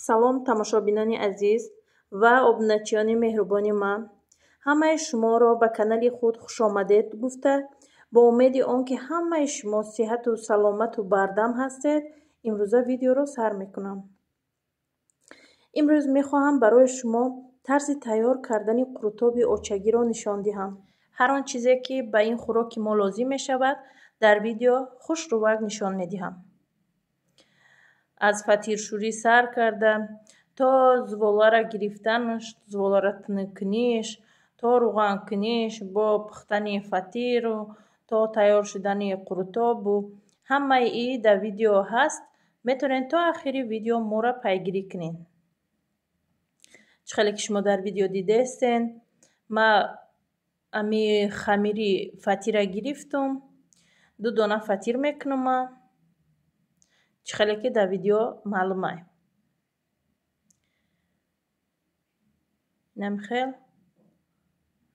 Салом, тамошобинони азиз ва обуначиёни меҳрубони ман. Ҳамаи шуморо ба канали худ хушомадед гуфта, бо умеди он ки ҳамаи шумо сиҳату саломату бардам ҳастед, имрӯза видеоро сар мекунам. Имрӯз мехоҳам барои шумо тарзи тайёр кардани қурутоби очагиро нишон диҳам. Ҳар он чизе ки ба ин хӯроки мо лозим мешавад, дар видео хушрувак нишон медиҳам. Аз фатиршӯрӣ сар карда то зуволаро гирифтанаш, зуволаро тунуккуниш, то рӯғанкуниш, бо пухтани фатиру то тайёр шудани қурутобу ҳамаи и дар видео ҳаст. Метавонед то ахири видео моро пайгирӣ кунед. Чӣ хеле ки шумо дар видео дидаестен, ма ами хамири фатира гирифтум, 2 дона фатир мекунам ма. Чӣ хеле ки дар видео маълумай. Инам хел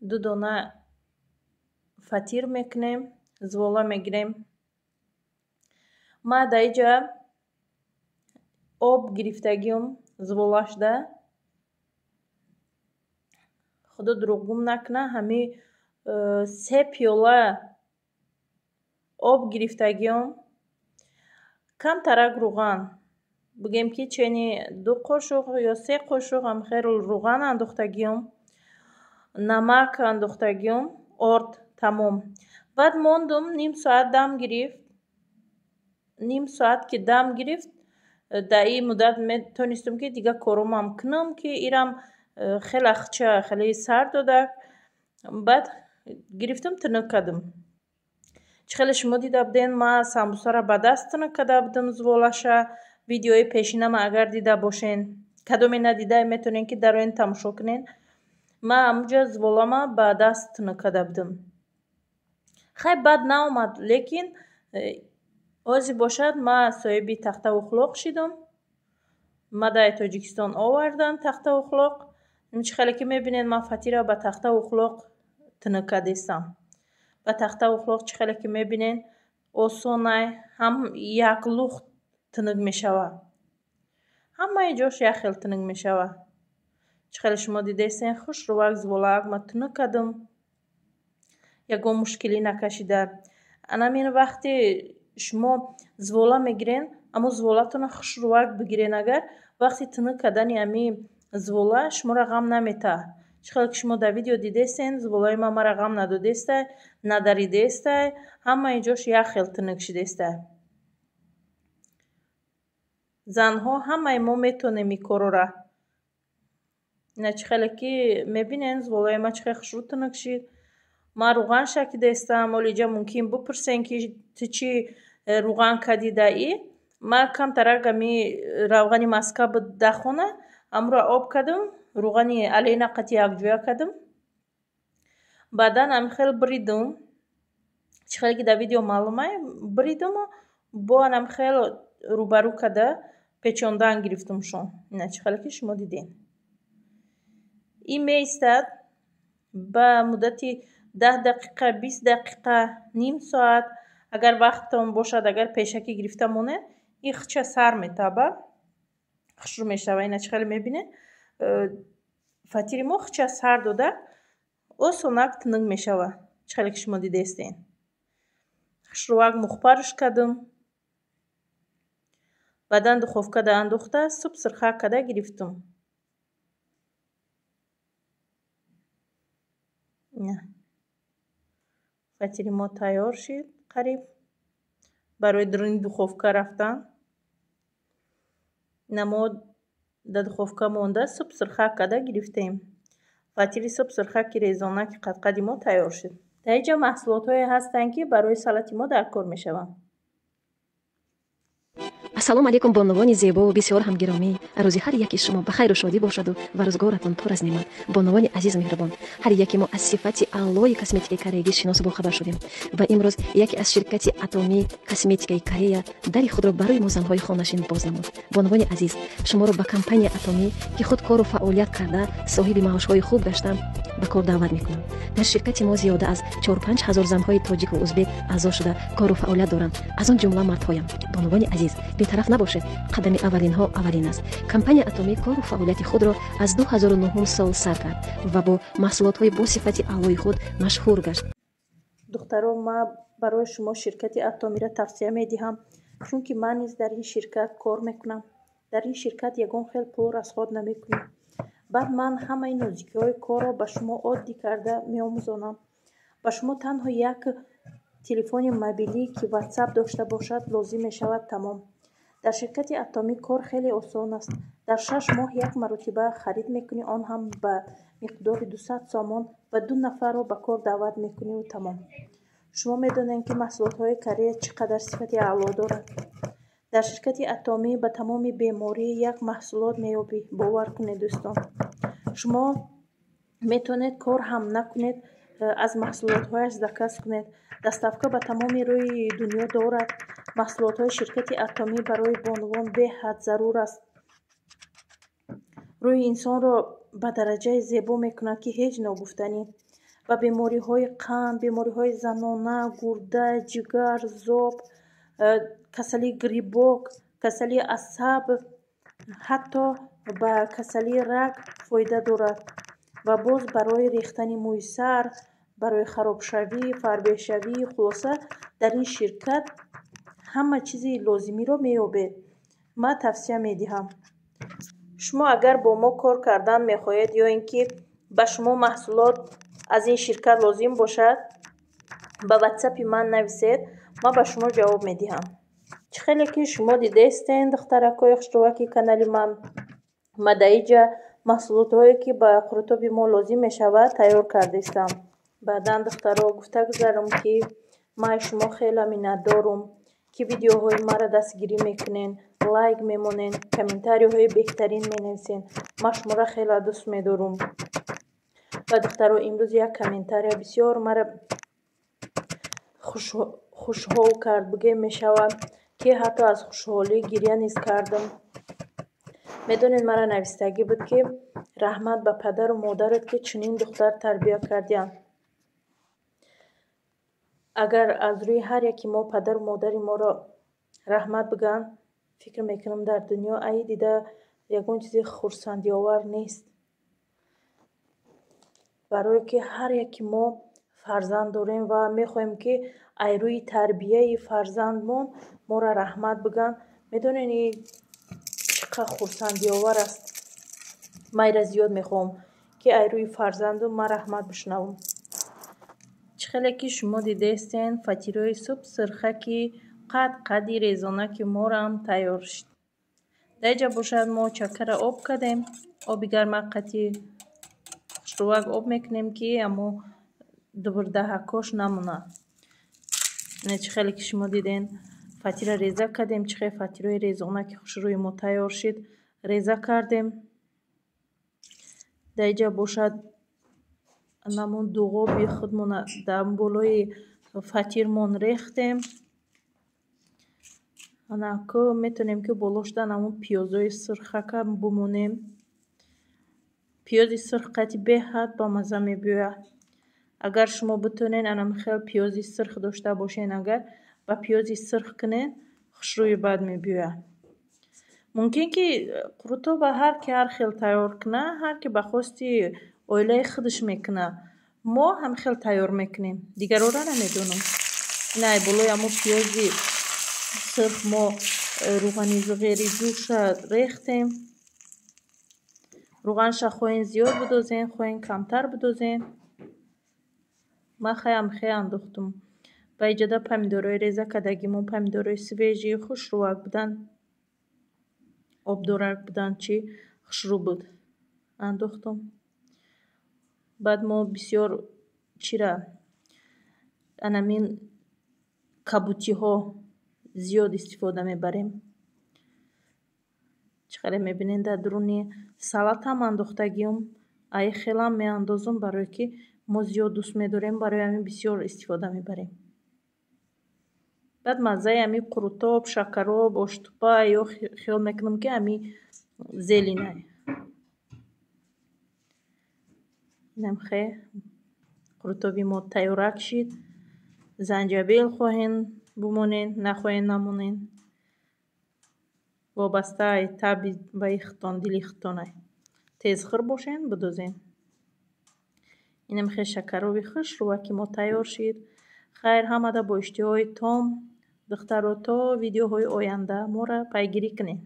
2 дона фатир мекунем, зувола мегирем. Ма дар инҷа об гирифтагиам зуволашда. Худо дурӯғгум накуна, ҳами 3 пиёла об гирифтагиам, камтарак рӯған, бигем ки чени 2 қошуқ ё 3 қошуқ ҳам хел рӯған андохтагиам, намак андохтагиам, орд тамом. Баъд мондум, ним соат дам гирифт. Ним соат ки дам гирифт, дар ин муддат метонистум ки дигар коромам кунам, ки ирам хеле ахча хеле сар дода. Баъд гирифтум, тунук кардум. Чӣ хеле шумо дида буден, ма самбусаро ба даст тунук карда будум зуволаша. Видеои пешинама агар дида бошен, кадоме надида метавонед ки дароен тамошо кунед. Ма ҳамунҷа зуволама ба даст тунук карда будум. Хай бад наомад, лекин ҳозир бошад ма соҳиби тахтаву хулоқ шидум. Ма дар Тоҷикистон овардан тахтаву хулоқ. Чӣ хеле ки мебинед, ман фатира ба тахтаву хулоқ тунук кардестам. Ба тахтаву хулоқ чӣ хеле ки мебинед, осонай, ҳам як лухт тунук мешавад. Ҳамаи ҷош як хел тунук мешавад. Чӣ хеле шумо дидаестен, хушрувак зуволаак ма тунук кардум, ягон мушкилӣ накашида. Анамин вақте шумо зувола мегирен, аммо зуволатонро хушрувак бигирен, агар вақти тунук кардани ами зувола шуморо ғам наметаҳад. Чӣ хеле ки шумо дар видео дидаестен, зуволаи ман маро ғам надодестай, надаридаестай, ҳамаи ҷош як хел тунук шидаестай. Занҳо ҳамаи мо метавонем ин корора. Ина чӣ хеле ки мебинен, зуволаи ман чӣ хел хушрӯ тунук шид. Ман рӯған шакидаестам, оли инҷа мумкин бипурсен ки ту чӣ рӯған кардӣ дар и. Ман камтарак ами равғани маска буд дар хона, амро об кардум, рӯғани алена қати якҷоя кардум. Баъдан ами хел бридум. Чӣ хеле ки дар видео маълумай, бридуму бо анам хел рӯбарӯ карда печондан гирифтумшон. Ина чӣ хеле ки шумо дидем. Ин меистад ба муддати 10 дақиқа, 20 дақиқа, ним соат, агар вақттон бошад, агар пешакӣ гирифта монед, ин хича сар метаба, хушрӯ мешава. Ина чӣ хеле мебинед, фатири мо хича сар дода, осонак тунук мешава. Чӣ хеле ки шумо дидаестен. Хушрӯвак мухпарш кардум. Баъдан духовкада андохта, суб сирхак карда гирифтум. Фатири мо тайёр шид қариб барои дуруни духовка рафтан. Ина мо дар духовка монда суб сирхак карда гирифтем. Фатири суб сирхаки резонаки қадқади мо тайёр шуд. Дар инҷа маҳсулотҳое ҳастанд, ки барои салати мо дар кор мешаванд. Ассалому алайкум, бонувони зебо, бисёр ҳам гиромӣ. Рӯзи ҳар яки шумо ба хайру шодӣ бошаду ва рӯзгоратон пур аз неъмат. Бонувони азизу меҳрубон, ҳар яки мо аз сифати аълои косметикаи кореягӣ шиносу бохабар шудем ва имрӯз яке аз ширкати Атомӣ косметикаи Корея дари худро барои мо занҳои хонашин боз намуд. Бонувони азиз, шуморо ба компания Атомӣ, ки худ кору фаъолият карда соҳиби маошҳои хуб гашта, ба кор даъват мекунам. Дар ширкати мо зиёда аз 4-5 ҳазор занҳои тоҷику узбек аъзо шуда кору фаъолият доранд, аз он ҷумла мардҳоям. Бонувони азиз, бетараф набошед, қадами аввалинҳо аввалин аст. Компания Атомӣ кору фаъолияти худро аз 2009 сол сар кард ва бо маҳсулотҳои бо сифати аълои худ машҳур гашт. Духтаро, ман барои шумо ширкати Атомиро тавсия медиҳам, чунки ман низ дар ин ширкат кор мекунам. Дар ин ширкат ягон хел пул расход намекунем. Баъд ман ҳамаи нозикиҳои корро ба шумо оддӣ карда меомӯзонам. Ба шумо танҳо як телефони мобилӣ, ки ватсап дошта бошад, лозим мешавад, тамом. Дар ширкати Атомӣ кор хеле осон аст. Дар 6 моҳ як маротиба харид мекунӣ, он ҳам ба миқдори 200 сомон, ва ду нафарро ба кор даъват мекуниву тамом. Шумо медонед, ки маҳсулотҳои Корея чӣ қадар сифати аъло дорад. Дар ширкати Атомӣ ба тамоми беморӣ як маҳсулот меёбӣ, бовар кунед, дӯстон. Шумо метавонед кор ҳам накунед, аз маҳсулотҳояш заказ кунед. Доставка ба тамоми рӯи дунё дорад. Маҳсулотҳои ширкати Атомӣ барои бонувон беҳад зарур аст. Рӯи инсонро ба дараҷае зебо мекунад, ки ҳеҷ ногуфтанӣ. Ба бемориҳои қанд, бемориҳои занона, гурда, ҷигар, зоб, касалии грибок, касалии асаб, ҳатто ба касалии рак фоида дорад. Ва боз барои рехтани мӯи сар, барои харобшавӣ, фарбеҳшавӣ, хулоса, дар ин ширкат ҳама чизи лозимиро меёбед. Ман тавсия медиҳам. Шумо агар бо мо кор кардан мехоҳед ё ин ки ба шумо маҳсулот аз ин ширкат лозим бошад, ба ватсапи ман нависед, ман ба шумо ҷавоб медиҳам. Чӣ хеле ки шумо дидаистен, духтаракҳои хушрӯваки канали ман, ма дар инҷа маҳсулотҳое, ки ба қурутоби мо лозим мешавад, тайёр кардаистам. Баъдан, духтаро, гуфта гузарам, ки ман аз шумо хеле миннатдорум, ки видеоҳои маро дастгирӣ мекунед, лайк мемонед, комментарийҳои беҳтарин менависед. Ман шуморо хеле дӯст медорум. Ва, духтаро, имрӯз як комментария бисёр маро хушҳол кард, бигӯем мешавад, ки ҳатто аз хушҳолӣ гиря низ кардам. Медонед, маро навистагӣ буд, ки раҳмат ба падару модарат, ки чунин духтар тарбия кардиянд. Агар аз рӯи ҳар яки мо падару модари моро раҳмат бигӯянд, фикр мекунам, дар дунё ай дида ягон чизи хурсандиовар нест. Барое ки ҳар яки мо фарзанд дорем ва мехоҳем, ки ай рӯи тарбияи фарзандмон моро раҳмат бигӯянд. Медонед, ин чӣ қадр хурсандиовар аст? Ман инро зиёд мехоҳам, ки ай рӯи фарзандум ман раҳмат бишнавам. Чӣ хеле ки шумо дидаистен, фатирои суб сирхаки қад қади резонаки морам тайёр шуд. Дар инҷа бошад, мо чаккара об кардем, оби гарма қати хушрӯвак об мекунем, ки амо дубурдаҳакош намонад. Чӣ хеле ки шумо диден, фатира реза кардем, чӣ хел фатирои резонаки хушрӯи мо тайёр шуд, реза кардем. Дар инҷа бошад, намон дуғоби худмона дар болои фатирмон рехтем. Анаку метавонем, ки болошда намон пиёзои сурхака бимонем. Пиёзи сурх қати беҳад бамазза мебиёяд. Агар шумо битонед, анам хел пиёзи сурх дошта бошед, агар ба пиёзи сурх кунед, хушрӯи бад мебиёяд. Мумкин ки қурутоба ҳар ки ҳар хел тайёр кунад, ҳар ки ба хости оилаи худаш мекунад. Мо ҳам хел тайёр мекунем, дигарора намедонам. Ина ай болои ҳамон пиёзи сурх мо рӯғани зуғери ҷӯша рехтем. Рӯғанша хоҳен зиёд бидозен, хоҳен камтар бидозен. Ман хаям хе андохтум. Ба иҷода помидорҳои реза кардагимон, помидорҳои свежий хушрӯвак буданд, обдорак буданд, чӣ хушрӯ буд, андохтум. Баъд мо бисёр чира анамин кабутиҳо зиёд истифода мебарем. Чӣ қадар мебинед, дар дуруни салатам андохтагиам, ай хелам меандозам, барое ки мо зиёд дӯст медорем, барои ҳамин бисёр истифода мебарем. Баъд маззаи ҳамин қурутоб, шакароб, оштупа ё хиёл мекунам, ки ҳамин зелень. Инам хе қурутоби мо тайёрак шид. Занҷабил хоҳен, бумонен, нахоҳен, намонен. Вобаста ай таби ваи худтон, дили худтонай. Тезхӯр бошен, бидозен. Инам хе шакароби хушрӯва, ки мо тайёр шид. Хайр, ҳамада бо иштиҳои том, духтаро, то видеоҳои оянда моро пайгирӣ кунед.